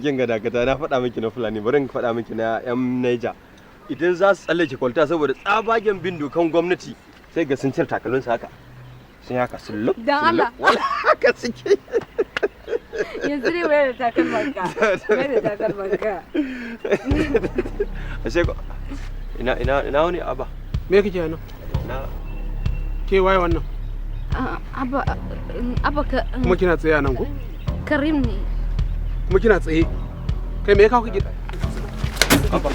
Kin ga, dakata, na faɗa miki na Fulani, bari in faɗa miki na yan Niger. Idan za su tsallake kwalta, saboda tsabagen bin dokan gwamnati, sai ga sun cire takalminsu haka. Sun haka sun lup. Dan Allah. Wala haka suke. Yanzu dai wayar da takalmanka. Wayar da takalmanka. Ashe ko ina wani, Abba? Me kake nan? Na Ke, waye wannan? Abba, Abba ka Kuma kina tsaye a nan ko? Karim ne. Kuma kina tsaye. Kai, me ya kawo ka gida? Abba.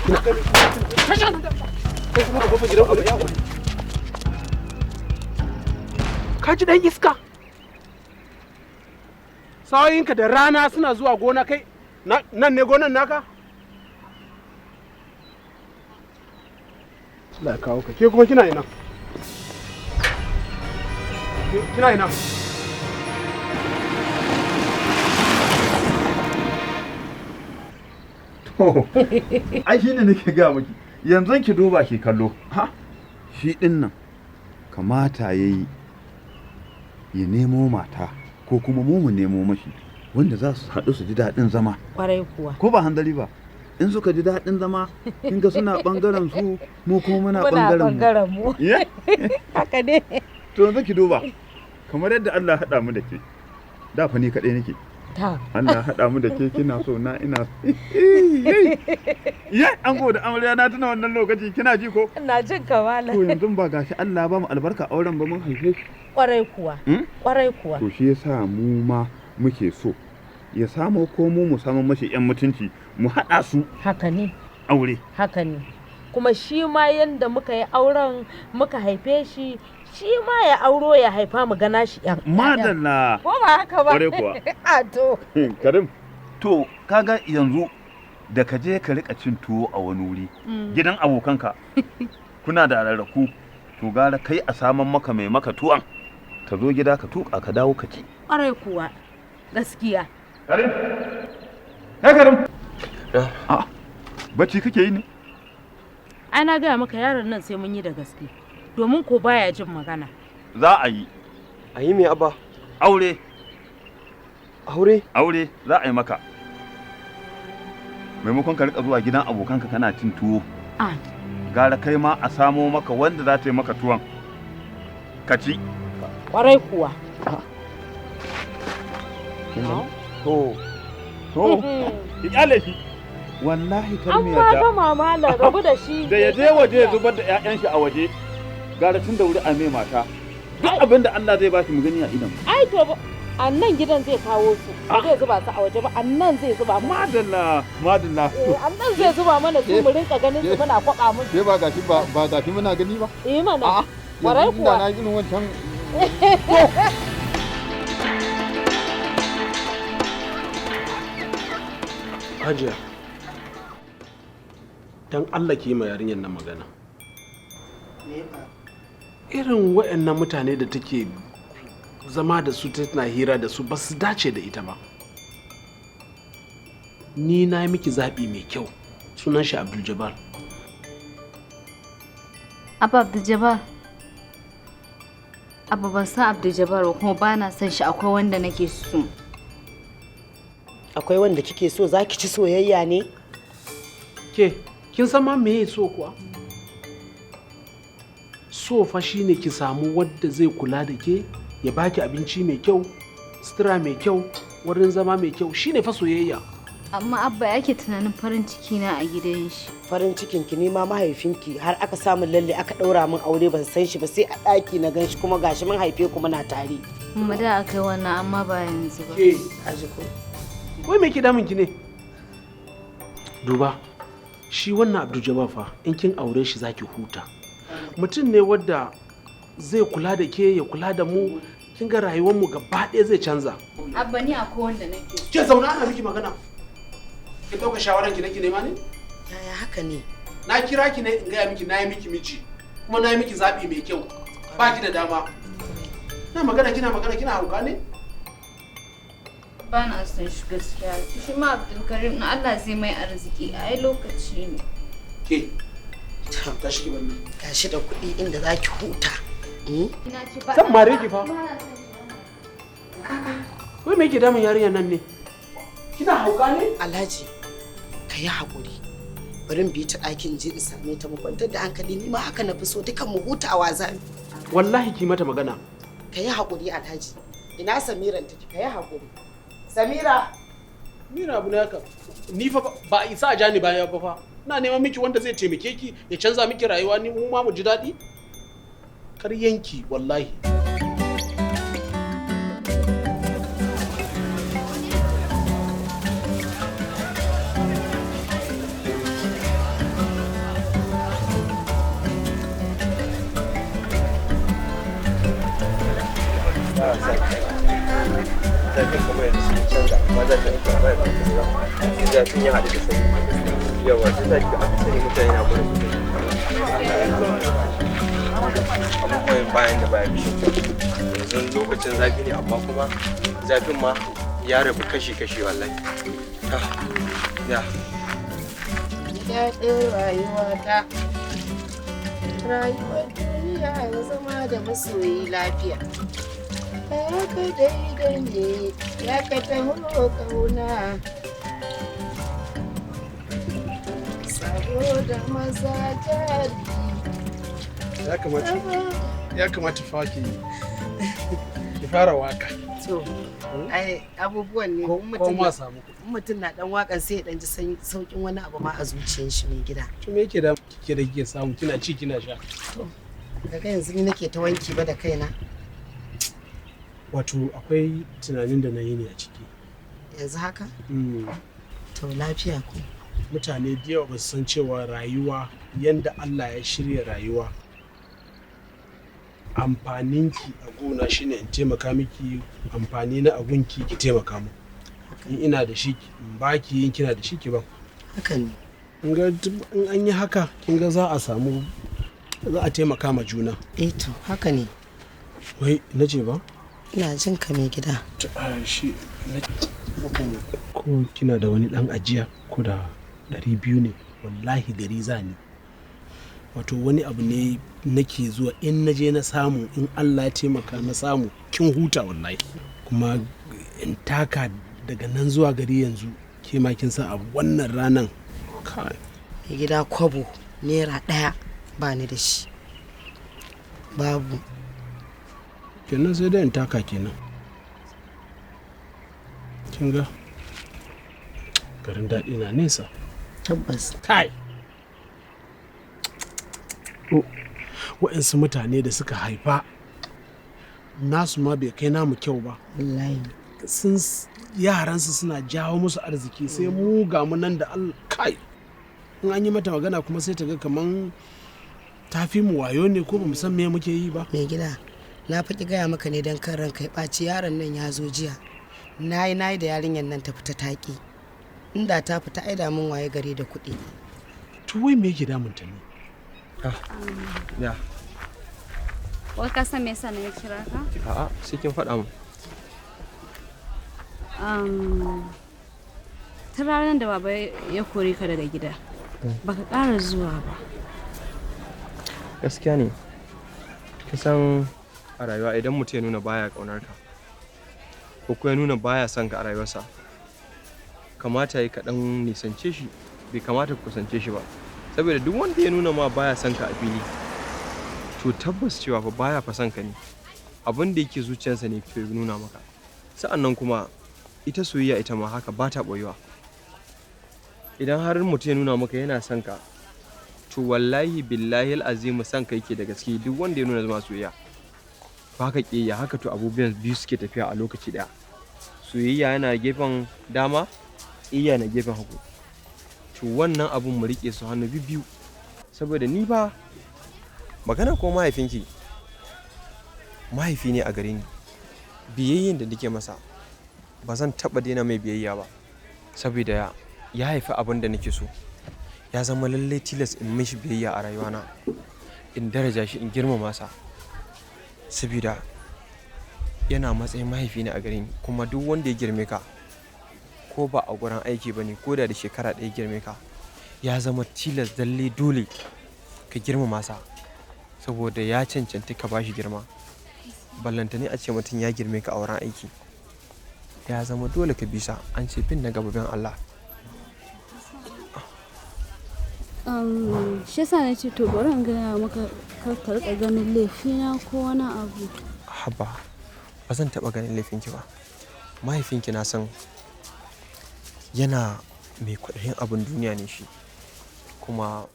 Kai kuma, ka kofa gidan ku ne? Ka ji dan iska. Sawoyinka da rana suna zuwa gona, kai nan ne gonan naka? Allah ya kawo ka. Ke kuma, kina ina? Kina ina? To, ai shi ne nake gaya miki. Yanzu ki duba ki kallo. Ha? Shi ɗin nan kamata ya yi ya nemo mata, ko kuma mu mu nemo mashi wanda za su haɗu su ji daɗin zama. Kwarai kuwa. Ko ba hanzari ba? In suka ji daɗin zama, kin ga suna ɓangaren su, mu kuma muna Muna ɓangaren mu. ɓangaren mu. Ye? Haka ne. To, yanzu ki duba. Kamar yadda Allah ya haɗa mu da ke. Da fa ni kaɗai nake. Ta. Allah ya haɗa mu da ke, kina so na ina. Ye, an da amarya, na tuna wannan lokaci, kina ji ko? Ina jin ka, malam. To, yanzu ba gashi Allah ba mu albarka auren ba, mun haife shi. Kwarai kuwa. Hmm? Kwarai kuwa. To, shi yasa mu ma muke so ya samo, ko mu mu samu mashi yan mutunci, mu haɗa su Haka ne. aure. Haka ne. Kuma shi ma yanda muka yi auren muka haife shi, shi ma ya auro ya haifa, mu gana shi yan. Madalla. Ko ba haka ba? Kwarai kuwa. A to. Karim. To, kaga yanzu da ka je ka rika cin tuwo a wani wuri, gidan abokanka, kuna da rarraku, to gara kai a saman maka mai maka tuwon. Ka zo gida ka tuka, ka dawo ka ci. Kwarai kuwa. Gaskiya. Karim. Kai, Karim. A'a. Bacci kake yi ne? Ai na gaya maka, yaron nan sai mun yi da gaske. Domin ko baya jin magana. Za a yi. A yi me, Abba? Aure. Aure? Aure za a yi maka. Maimakon ka rika zuwa gidan abokanka kana cin tuwo, Ah. gara kai ma a samo maka wanda za ta yi maka tuwon. Ka ci. Kwarai kuwa. To. To, ki kyale shi. Wallahi kar An mu ma yarda. gama, malam, rabu da shi. Da ya je waje ya zubar da 'ya'yan shi a waje, gara tun da wuri a mai mata. Duk abin da Allah zai ba shi mu gani a idon. Ai to a nan gidan zai kawo su. Ba zai zuba su a waje ba, a nan zai zuba mu. Madalla, madalla. Eh, a nan zai zuba mana su, mu rinka ganin su muna kwaba musu. Ke, ba gashi ba, ba gashi muna gani ba. Eh mana. Kwarai Yanzu inda kuwa. na yi irin wancan. Hajiya, don Allah ki yi ma yarinyar nan magana. Irin waɗannan mutane da take zama da su, tana hira da su, ba su dace da ita ba. Ni na yi miki zaɓi mai kyau, sunan shi Abdul Jabbar. Abba, Abdul Jabbar. Abba, ban san Abdul Jabbar ba, kuma ba na son shi. Akwai wanda nake so. Akwai wanda kike so? Za ki ci soyayya ne? Ke, kin san ma meye so kuwa? So fa shine ki samu wadda zai kula da ke, ya baki abinci mai kyau, sutura mai kyau, wurin zama mai kyau, shine fa soyayya. Amma Abba, yake tunanin farin ciki na a gidan shi. Farin cikin ki, ma mahaifinki har aka samu lalle aka ɗaura min aure, ban san shi ba, sai a ɗaki na gan shi, kuma gashi mun haife ku muna tare. Mu da aka yi wannan, amma ba yanzu ba. Ke, Kaji ko? wai me ke damun ki ne? Duba, shi wannan Abdul Jabbar fa, in kin aure shi zaki huta. Mutum ne wadda zai kula da ke, ya kula da mu, kin ga rayuwar mu gaba ɗaya zai canza. Abba, ni akwai wanda nake so. Ke, zauna ana miki magana. Ki ɗauka shawaran ki nake nema ne? Yaya haka ne? Na kira ki ne in gaya miki na yi miki miji, kuma na yi miki zaɓi mai kyau. Ba ki da dama. Na magana kina magana, kina hauka ne? Ba na son shi gaskiya. Shi ma Abdulkarim na, Allah zai mai arziki, ai lokaci ne. Ke, tashi ki banni. Gashi da kuɗi inda za ki huta. Ina ce ba Zan mare ki fa. Ba na son shi. Wai me yake damun yarinyar nan ne? Kina hauka ne? Alhaji, ka yi haƙuri. Bari in bi ta ɗakin je in same ta mu kwantar da hankali, ni ma haka na fi so, dukan mu hutawa za mu. Wallahi ki mata magana. Ka yi haƙuri, Alhaji. Ina Samiran take? Ka yi haƙuri. Samira! Mira, abu ne haka. Ni fa ba a isa a ja ni baya ba fa. Ina neman miki wanda zai taimake ki ya canza miki rayuwa, ni mu ma mu ji daɗi. Karyanki wallahi. Zafin kuma yanzu sun canza, amma zafin kuma ba ya ba sai zafin ya haɗu da sanyi. Yawa sai zafi aka sani mutane na gurin sosai. Abubuwan bayan da baya bishin yanzu lokacin zafi ne, amma kuma zafin ma ya rabu kashi-kashi wallahi. Ya. Daɗin rayuwata. Rayuwar duniya ya zama da masoyi lafiya. Haka daidai ne ya ka taho kauna. Saboda maza jari. Ya kamata fa ki fara waka. To, ai abubuwan ne Ko in ko mutum ma na- samu kuɗi. in mutum na dan wakan sai ya dan ji saukin wani abu ma a zuciyar shi, mai gida. To, me yake da kike da kike samu kina ci kina sha? Kaga yanzu ni nake ta wanki ba da kaina. Wato akwai tunanin da na yi ne a ciki. Yanzu haka? To, lafiya ko? Mutane da yawa ba su san cewa rayuwa, yanda Allah ya shirya rayuwa, amfaninki a gona shine in taimaka miki, amfani na a gunki ki taimaka mu. In ina da shi in baki, in kina da shi ki ban. Haka ne. In ga in an yi haka, kin ga za a samu, za a taimaka ma juna. Eh to, haka ne. Wai na ce ba? Ina jin ka, mai gida. Shi Haka ne. Ko kina da wani dan ajiya, ko da 200 ne? Wallahi gari za ni. Wato wani abu ne nake zuwa, in na je na samu, in Allah ya taimaka na samu, kin huta wallahi. Kuma in taka daga nan zuwa gari yanzu, ke ma kin san a wannan ranan, kai. Mai gida, kwabo naira 1 ba ni da shi. Babu. Kenan sai dai in taka kenan. Kin ga garin daɗi na nesa. Tabbas. Kai, waɗansu mutane da suka haifa nasu ma bai kai namu kyau ba. Wallahi. Sun yaransu suna jawo musu arziki, sai mu ga mu nan da Allah. Kai, in an yi mata magana kuma sai ta ga kaman ta fi mu wayo ne, ko ba mu san me muke yi ba. Mai gida, na fa ki gaya maka ne don kan ranka ya ɓaci. Yaron nan ya zo jiya. Nayi nayi da yarinyar nan ta fita, taƙi. Inda ta fita ai da mun waye gari da kuɗi. To, wai me yake damunta ne? Ya. Wai ka san me yasa na kira ka? A'a, sai kin faɗa min. Ta ranar da baba ya kore ka daga gida, baka ƙara zuwa ba. Gaskiya ne. Kisan a rayuwa idan mutum ya nuna baya ƙaunar ka, ko kuma ya nuna baya son ka a rayuwarsa, kamata ya kaɗan nisance shi, bai kamata ku kusance shi ba. Saboda duk wanda ya nuna ma baya son ka a fili, to tabbas cewa fa baya fa son ka ne. Abin da yake zuciyarsa ne ke nuna maka. Sa'annan kuma ita soyayya ita ma haka ba ta ɓoyuwa. Idan har mutum ya nuna maka yana son ka, to wallahi billahi azimu son ka yake da gaske. Duk wanda ya nuna zama soyayya to haka ƙiyayya haka. To, abubuwan biyu suke tafiya a lokaci ɗaya. Soyayya yana gefen dama, ƙiyayya na gefen hagu. To, wannan abun mu riƙe su hannu biyu. Saboda ni ba magana ko mahaifinki mahaifi ne a gare ni, biyayyen da nake masa ba zan taɓa daina mai biyayya ba, saboda ya haifi abin da nake so. Ya zama lallai tilas in mishi biyayya a rayuwana, in daraja shi, in girmama sa, saboda yana matsayin mahaifi ne a gare ni. Kuma duk wanda ya girme ka, ko ba a gurin aiki ba ne, ko da da shekara 1 girme ka, ya zama tilas dalle dole ka girmama sa, saboda ya cancanci ka bashi girma. Ballantane a ce mutum ya girme ka a wurin aiki. Ya zama dole ka bisa, an ce bin na gaba bin Allah. Shi yasa na ce to bari in gaya maka kar ka rika ganin laifina ko wani abu. Haba, ba zan taɓa ganin laifinki ba. Mahaifinki na san yana mai kwaɗayin abin duniya ne shi, kuma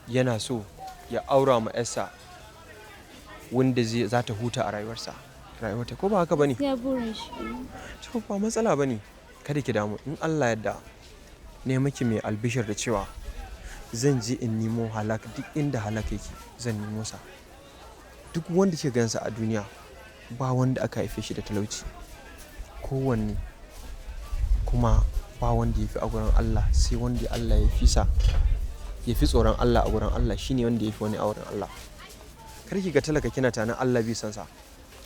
yana so ya aura ma 'yarsa wanda zai za ta huta a rayuwarsa, rayuwarta, ko ba haka bane? Ya burin shi. To ba matsala bane, kada ki damu. In Allah yadda ne miki mai albishir da cewa zan je in nemo halak, duk inda halak yake zan nemo sa. Duk wanda ke gansa a duniya ba wanda aka haife shi da talauci, kowanne kuma ba wanda ya fi a gurin Allah sai wanda Allah ya fi sa, ya fi tsoron Allah a gurin Allah, shine wanda ya fi wani a wurin Allah. Kar ki ga talaka kina tunanin Allah bai san sa.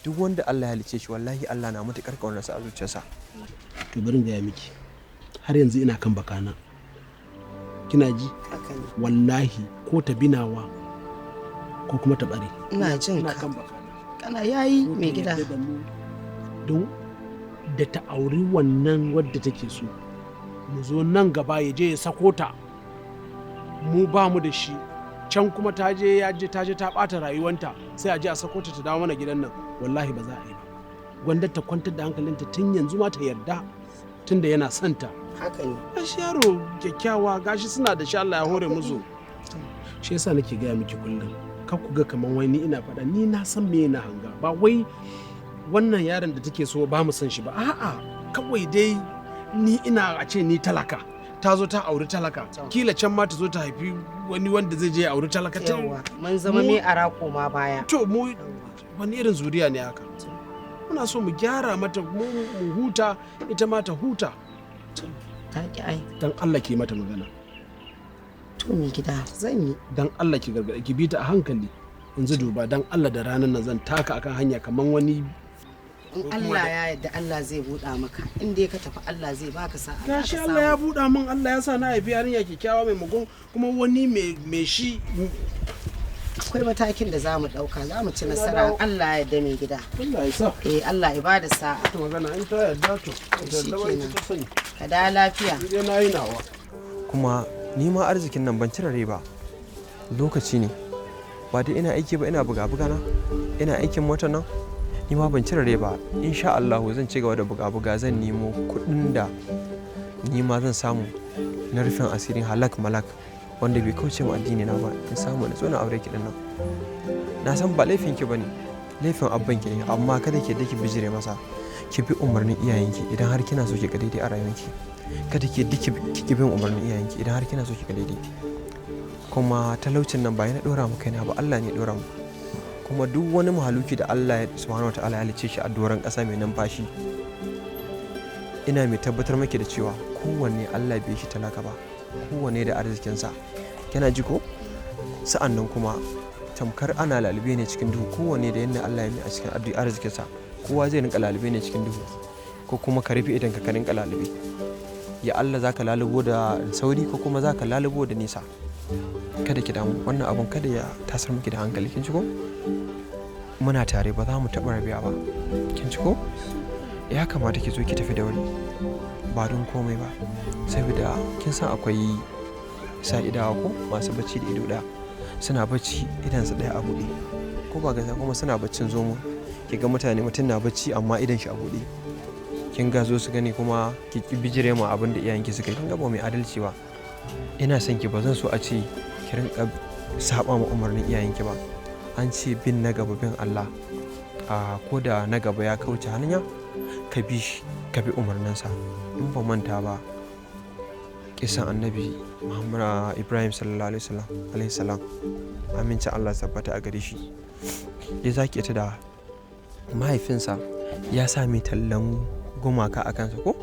Duk wanda Allah ya halicce shi wallahi Allah na matuƙar ƙaunarsa a zuciyarsa. To bari in gaya miki, har yanzu ina kan bakana. Kina ji? Haka ne. Wallahi ko ta binawa ko kuma ta bare. Ina jin Ina ka. kan bakana. Kana yayi Ko ta mai gida. yarda da mu, don da ta auri wannan wadda take so, mu zo nan gaba ya je ya sako ta, mu ba mu da shi, can kuma ta je ya je ta je ta bata rayuwanta, sai a je a sako ta ta dawo mana gidan nan, wallahi ba za a yi ba. Gwanda ta kwantar da hankalinta tun yanzu ma ta yarda, tunda yana son ta. Haka ne. Gashi yaro kyakkyawa, gashi suna da shi, Allah ya hore musu. Shi yasa nake gaya miki kullum, kar ku ga kaman wai ni ina faɗa, ni na san me na hanga, ba wai wannan yaron da take so ba mu san shi ba, a'a, kawai dai ni ina a ce ni talaka, ta zo ta auri talaka, kila can ma ta zo ta haifi wani wanda zai je ya auri talaka ta. Yawwa, mun zama mai arako ma baya. To mu wani irin zuriya ne haka? Muna so mu gyara mata, mu mu huta, ita ma ta huta. Ta ki ai. Dan Allah ki mata magana. To mai gida zan yi. Dan Allah ki gargaɗe, ki bi ta a hankali. Yanzu duba, dan Allah da ranar nan zan taka akan hanya kaman wani. In Allah ya yarda Allah zai buɗa maka. In dai ka tafi Allah zai baka sa'a. Za Gashi ka Allah ya samu. buɗa min, Allah ya sa na haifi yarinya kyakkyawa mai magon kuma wani mai shi. Akwai matakin da za mu ɗauka, za mu ci nasara in Allah ya yarda mai gida. Allah ya sa. Eh, Allah ya bada sa'a. Ta magana in ta yarda to, ta yarda ba ita Shikenan. ta sani. Ka da lafiya. Ni dai na yi nawa. Kuma ni ma arzikin nan ban cire rai ba, lokaci ne. Ba dai ina aiki ba, ina buga-buga na, ina aikin motar nan, ni ma ban cire rai ba. Insha Allah zan ci gaba da buga-buga, zan nemo kuɗin da ni ma zan samu na rufin asirin halak malak wanda bai kauce ma addini na ba, in samu na tsona aure ki din nan. Na san ba laifin ki bane, laifin abban ki ne, amma kada ki yadda ki bijire masa. Ki bi umarnin iyayenki idan har kina so ki ga daidai a rayuwarki. Kada ki yadda ki ki bin umarnin iyayenki idan har kina so ki ga daidai. Kuma talaucin nan ba yana dora mu kaina ba, Allah ne ya dora mu. Kuma duk wani mahaluki da Allah ya subhanahu wataala ya halicce shi a doron ƙasa mai numfashi, ina mai tabbatar maki da cewa kowanne Allah bai shi talaka ba, kowanne da arzikinsa. Kina ji ko? Sa'an nan kuma tamkar ana lalube ne cikin duhu, kowanne da yadda Allah ya mai a cikin arzikinsa, kowa zai rinka lalube ne cikin duhu, ko kuma ka rufe idan ka rinka lalube. Ya Allah za ka lalubo da sauri ko kuma za ka lalubo da nisa. Kada ki damu, wannan abun kada ya tasar miki da hankali, kin ji ko? Muna tare, ba za mu taɓa rabewa ba, kin ji ko? Ya kamata ki zo ki tafi da wuri, ba don komai ba saboda kin san akwai sa'idawa ko masu bacci da ido ɗaya, suna bacci idansu ɗaya a buɗe, ko ba gaskiya, kuma suna baccin zomo. Ki ga mutane, mutum na bacci amma idan shi a buɗe, kin ga zo su gani kuma ki ki bijire ma abin da iyayenki suka yi, kin ga ba mai adalci ba. Ina son ki, ba zan so a ce ki rinka saba ma umarnin iyayenki ba. An ce bin na gaba bin Allah, a ko da na gaba ya kauce hanya ka bi shi, ka bi umarninsa. In ba manta ba, kisan Annabi Muhammad Ibrahim sallallahu alaihi wasallam alaihi salam, amincin Allah tabbata a gare shi, ya zaki ta da mahaifinsa ya sa mai tallan gumaka a kansa, ko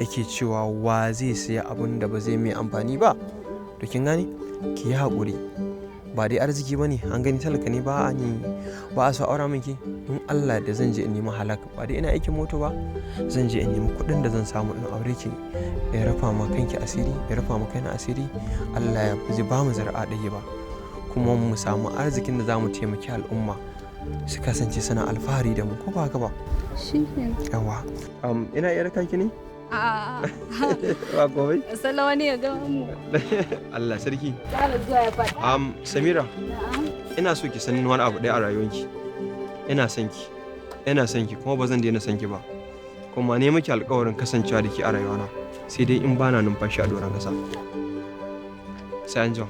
yake cewa wa zai siya abin da ba zai mai amfani ba? To kin gane, ki yi haƙuri, ba dai arziki ba ne an gani talaka ne, ba a ni ba a so aura miki. In Allah da zan je in nemi halak, ba dai ina aikin moto ba, zan je in nemi kuɗin da zan samu in aure ki, ya rufa ma kanki asiri, ya rufa ma kaina asiri. Allah ya zai ba mu zuri'a ɗaya ba, kuma mu samu arzikin da za mu taimaki al'umma. Su kasance suna alfahari da mu, ko ba haka ba? Shi ne. Yawa. Ina iya raka ki ne? A'a. Ba komai. Sallah wani ya gama mu. Allah sarki. Ƙara zuwa ya faɗa. Samira, Na'am. ina so ki san wani abu ɗaya a rayuwanki. Ina son ki. Ina son ki kuma ba zan daina son ki ba. Kuma ne miki alƙawarin kasancewa da ke a rayuwana. Sai dai in bana numfashi a doron ƙasa. Sai an jima.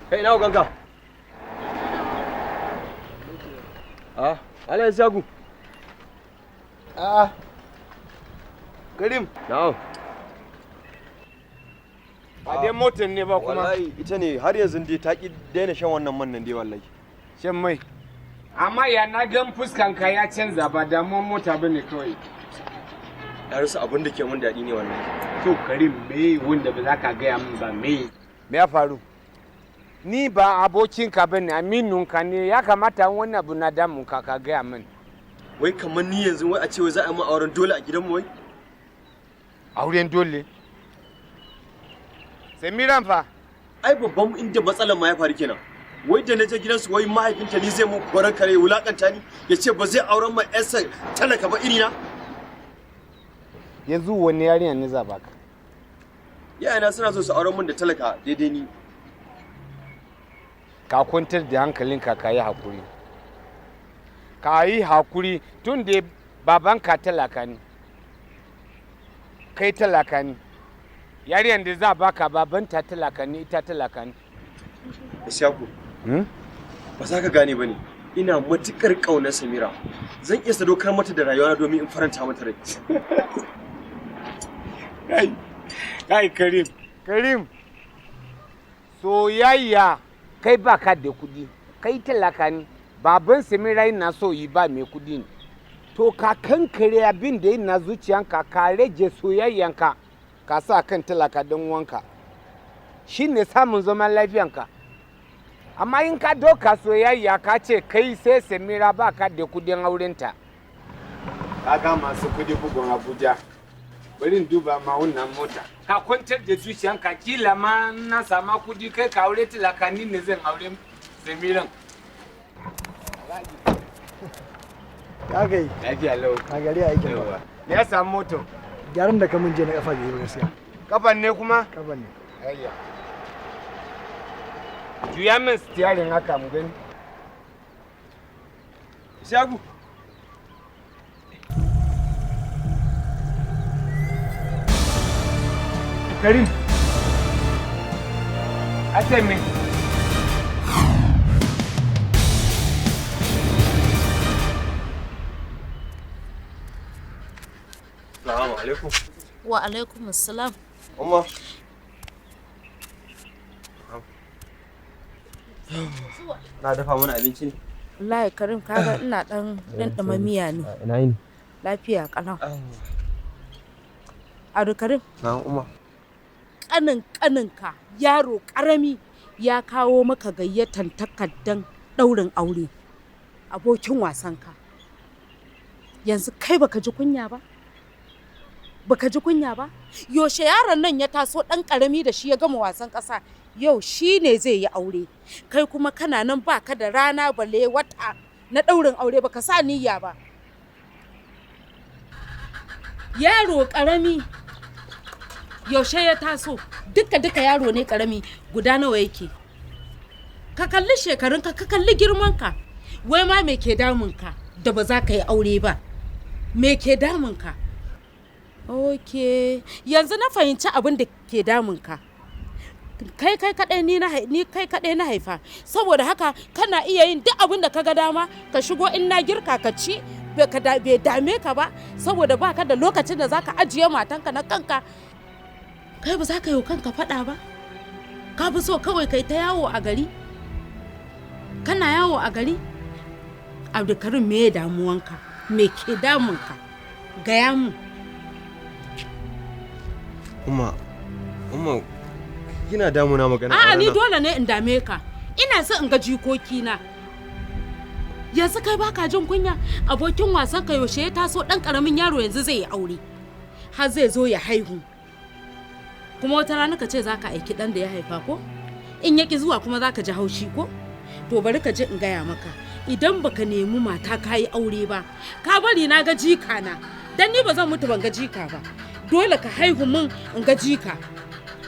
Kai, ina ganka? Ah, Allah ya sagu. A'a. Karim. Na'am. Ba dai motar ne ba kuma. Wallahi ita ne, har yanzu dai ta ki daina shan wannan man nan dai wallahi. Shan mai. Amma ya na gan fuskanka ya canza, ba damuwar mota bane kawai. Ya rasa abin da ke mun daɗi ne wallahi. To Karim, me wanda ba za ka gaya min ba, me? Me ya faru? Ni ba abokinka bane, aminunka ne, ya kamata wani abu na damunka ka gaya min. Wai kamar ni yanzu wai a ce wai za a yi min auren dole a gidanmu wai? Auren dole? Samiran fa? Ai babban inda matsalar ma ya faru kenan. Wai da na je gidansu, wai mahaifinta ni zai mun koran kare, wulakanta ni, ya ce ba zai auren ma yarsa talaka ba irina. Yanzu wani yarinya ne za baka? Yayana suna so su auren mun da talaka daidai ni. Ka kwantar da hankalinka, ka yi hakuri. Ka yi hakuri, tun da babanka talaka ne. Kai talaka ne. Yarinyar da za baka, babanta talaka ne, ita talaka ne. Ishaku. Ba za ka gane ba ne. Ina matuƙar ƙaunar Samira. Zan iya sadaukar mata da rayuwana domin in faranta mata rai. Kai, kai Karim. Karim. Soyayya, kai ba ka da kudi, kai talaka ne. Baban Samira yana so yi ba mai kudi ne. To ka kankare abin da yana zuciyanka, ka rage soyayyanka, ka sa kan talaka don wanka. Shi ne samun zaman lafiyanka. Amma in ka doka soyayya ka ce kai sai Samira, ba ka da kudin aurenta. Ka ga masu kudi bugun Abuja. Bari in duba ma wannan mota. Ka kwantar da zuciyanka, kila ma na sama kudi kai ka aure talaka, ni ne zan aure Samiran. Ya kai. Lafiya lau. A gari a aikin ba. Me ya samu moto? Gyaran da ka mun je na kafa bai yi ba gaskiya. Kafan ne kuma? Kafan ne. Ayya. Juya min stiyarin haka mu gani. Ishaku. Karim. Ate min. Salamu alaikum. Wa alaikum assalam. Umma. Na dafa mana abinci ne. Wallahi Karim, kaga ina dan ɗanɗama miya ne. Ina yini? Lafiya kalau. Ado Karim. Na Umma. Kanin kaninka yaro karami ya kawo maka gayyatan takardan ɗaurin aure. Abokin wasanka. Yanzu kai baka ji kunya ba? Baka ji kunya ba? Yaushe yaron nan ya taso ɗan ƙarami da shi ya gama wasan ƙasa, yau shi ne zai yi aure. Kai kuma kana nan baka da rana balle wata na ɗaurin aure, baka sa niyya ba. Yaro ƙarami yaushe ya taso, duka duka yaro ne ƙarami, guda nawa yake? Ka kalli shekarunka, ka kalli girmanka, wai ma me ke damunka da ba za ka yi aure ba? Me ke damunka? Ok, yanzu na fahimci abin da ke damunka. Kai kai kadai ni na ni kai kadai na haifa. Saboda haka kana iya yin duk abin da ka ga dama, ka shigo in na girka ka ci, bai dame ka ba, saboda baka da lokacin da zaka ajiye matanka na kanka. Kai ba za ka yi wa kanka faɗa ba? Ka fi so kawai kai ta yawo a gari? Kana yawo a gari? Abdulkarim, me ya damuwanka? Me ke damunka? Gaya mu. Umma, Umma, kina damuna magana. A'a, ni auren nan. dole ne in dame ka. Ina son in ga jikokina. Yanzu kai baka jin kunya, abokin wasan ka yaushe ya taso dan karamin yaro yanzu zai yi aure. Har zai zo ya haihu. Kuma wata rana ka ce za ka aiki dan da ya haifa ko? In ya ki zuwa kuma za ka ji haushi ko? To bari ka ji in gaya maka. Idan baka nemi mata ka yi aure ba, ka bari na ga jika na. Dan ni ba zan mutu ban ga jika ba. Dole ka haihu min in ga jika.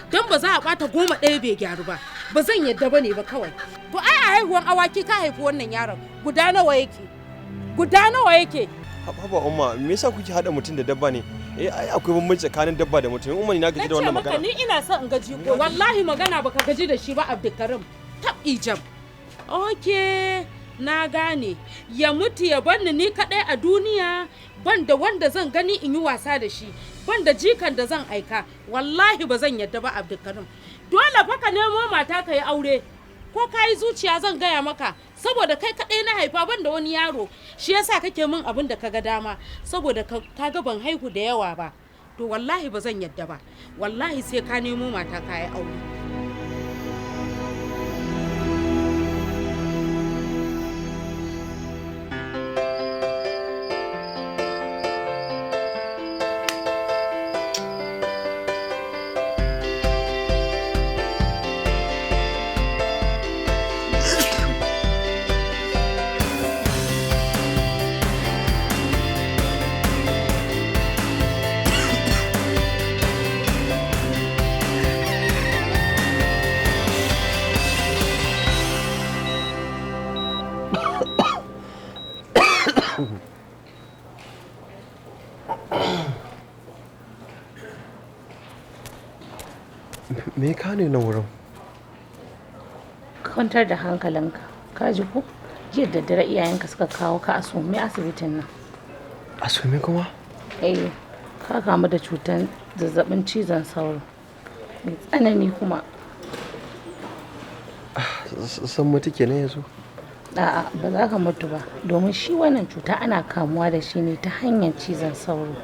Don ba za a bata goma ɗaya bai gyaru ba, ba zan yadda ba ne ba kawai. To ai a haihuwan awaki ka haifi wannan yaron, guda nawa yake? Guda nawa yake? Haba Umma, me yasa kuke hada mutum da dabba ne? Eh, ai akwai bambanci tsakanin dabba da mutum. Umma, ni na gaji da Na ce wannan maka magana. ni ina son in gaji ko wallahi magana baka gaji da shi ba, Abdulkarim. Tab ijab. Okay, na gane. Ya mutu ya banni ni kadai a duniya, ban da wanda zan gani in yi wasa da shi, ban da jikan da zan aika. Wallahi ba zan yadda ba, Abdulkarim. Dole fa ka nemo mata ka yi aure. Ko ka yi zuciya zan gaya maka, saboda kai kaɗai na haifa, ban da wani yaro. Shi yasa kake min abin da ka ga dama, saboda ka ga ban haihu da yawa ba. To wallahi ba zan yadda ba, wallahi sai ka nemo mata ka yi aure. Me ka ne nan wurin? Kwantar da hankalinka, ka ji ko? Jiya da dare iyayenka suka kawo ka a asibitin nan. Asume kuma? Eh, ka kamu da cutar zazzabin cizon sauro mai tsanani kuma. San mutu kenan yanzu. A'a, ba za ka mutu ba, domin shi wannan cuta ana kamuwa da shi ne ta hanyar cizon sauro,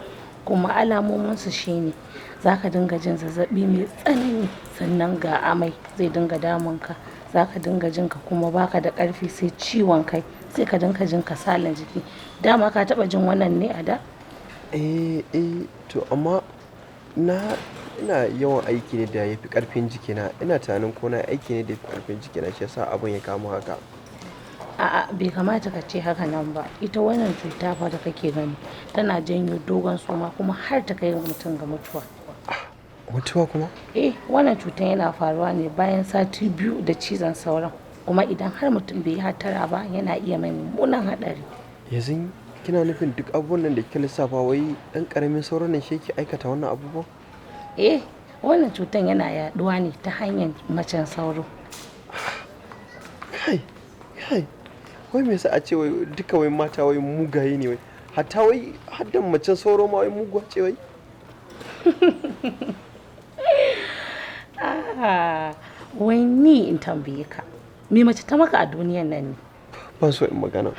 kuma alamominsu shine za ka dinga jin zazzabi mai tsanani, sannan ga amai zai dinga damunka, za ka dinga jin ka kuma baka da karfi, sai ciwon kai, sai ka dinga jin kasalan jiki. Dama ka taba jin wannan ne a da? Eh eh, to amma na ina yawan aiki ne da yafi karfin jikina. Ina tunanin ko na aiki ne da yafi karfin jikina, shi yasa abun ya kama haka. A'a, bai kamata ka ce haka nan ba. Ita wannan cuta fa da kake gani tana janyo dogon suma kuma har ta kai mutum ga mutuwa. Mutuwa kuma? Eh, wannan cutar yana faruwa ne bayan sati 2 da cizon sauran, kuma idan har mutum bai yi hattara ba yana iya mai mummunan haɗari. Yanzu kina nufin duk abubuwan nan da kika lissafa, wai dan karamin sauran nan shi yake aikata wannan abubuwan? Eh, wannan cutar yana yaduwa ne ta hanyar macen sauro. Kai kai, wai me yasa a ce wai duka wai mata wai mugaye ne, wai hatta wai haddan macen sauro ma wai muguwa ce wai? Ah, wai ni in tambaye ka, me mace ta maka a duniyan nan ne? Ban so in magana.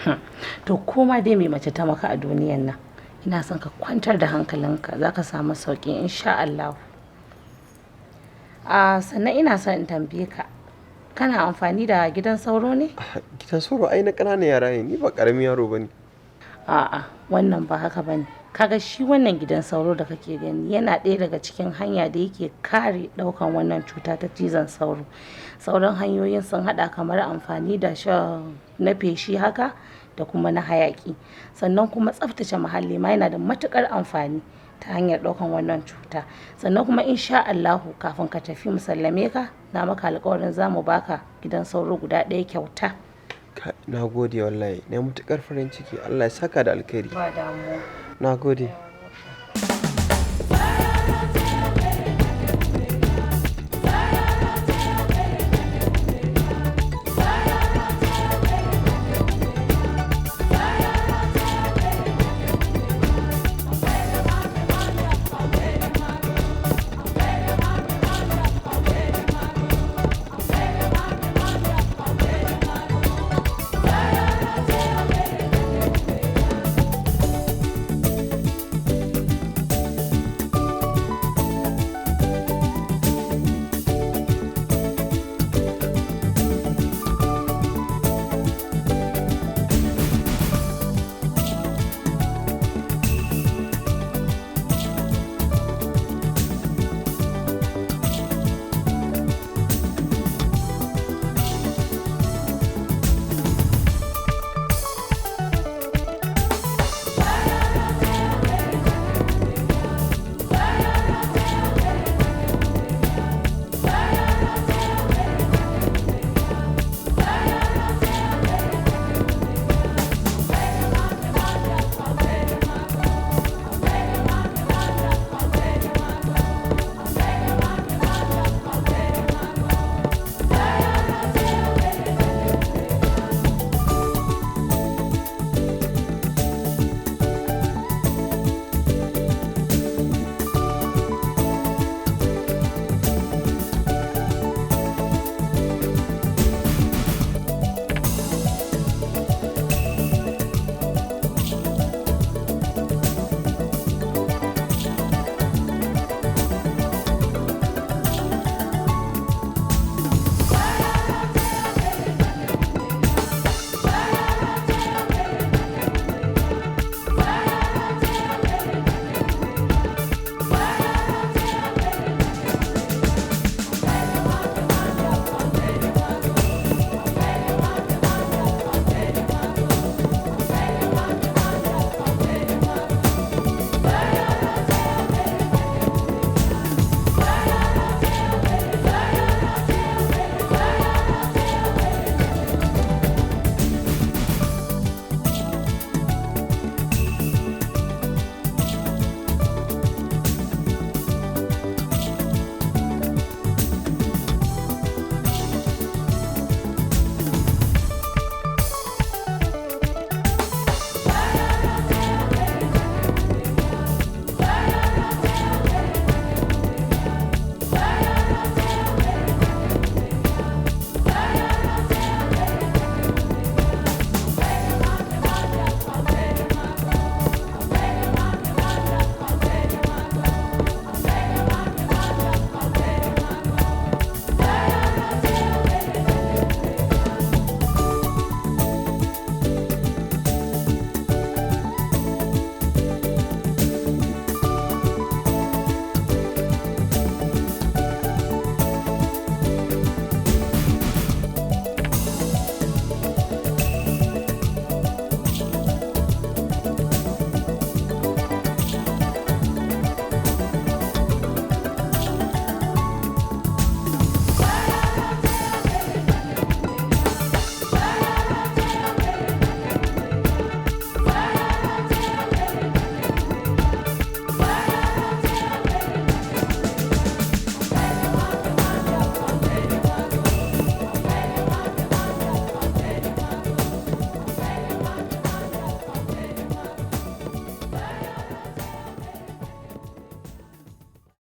To koma dai me mace ta maka a duniyan nan, ina son ka kwantar da hankalinka, za ka samu sauƙi insha Allah. Ah, sannan ina son in tambaye ka, kana amfani da gidan sauro ne? Gidan sauro ai na ƙananan yara ne, ni ba ƙaramin yaro bane. A'a, wannan ba haka bane. Kaga shi wannan gidan sauro da kake gani yana ɗaya daga cikin hanya da yake kare ɗaukan wannan cuta ta cizon sauro. Sauran hanyoyin sun haɗa kamar amfani da shan na feshi haka da kuma na hayaƙi. Sannan kuma tsaftace muhalli ma yana da matuƙar amfani ta hanyar ɗaukan wannan cuta. Sannan kuma insha Allahu kafin ka tafi mu sallame ka, na maka alƙawarin za mu baka gidan sauro guda ɗaya kyauta. Na gode wallahi, na matuƙar farin ciki. Allah ya saka da alkhairi. Ba damuwa. Na gode.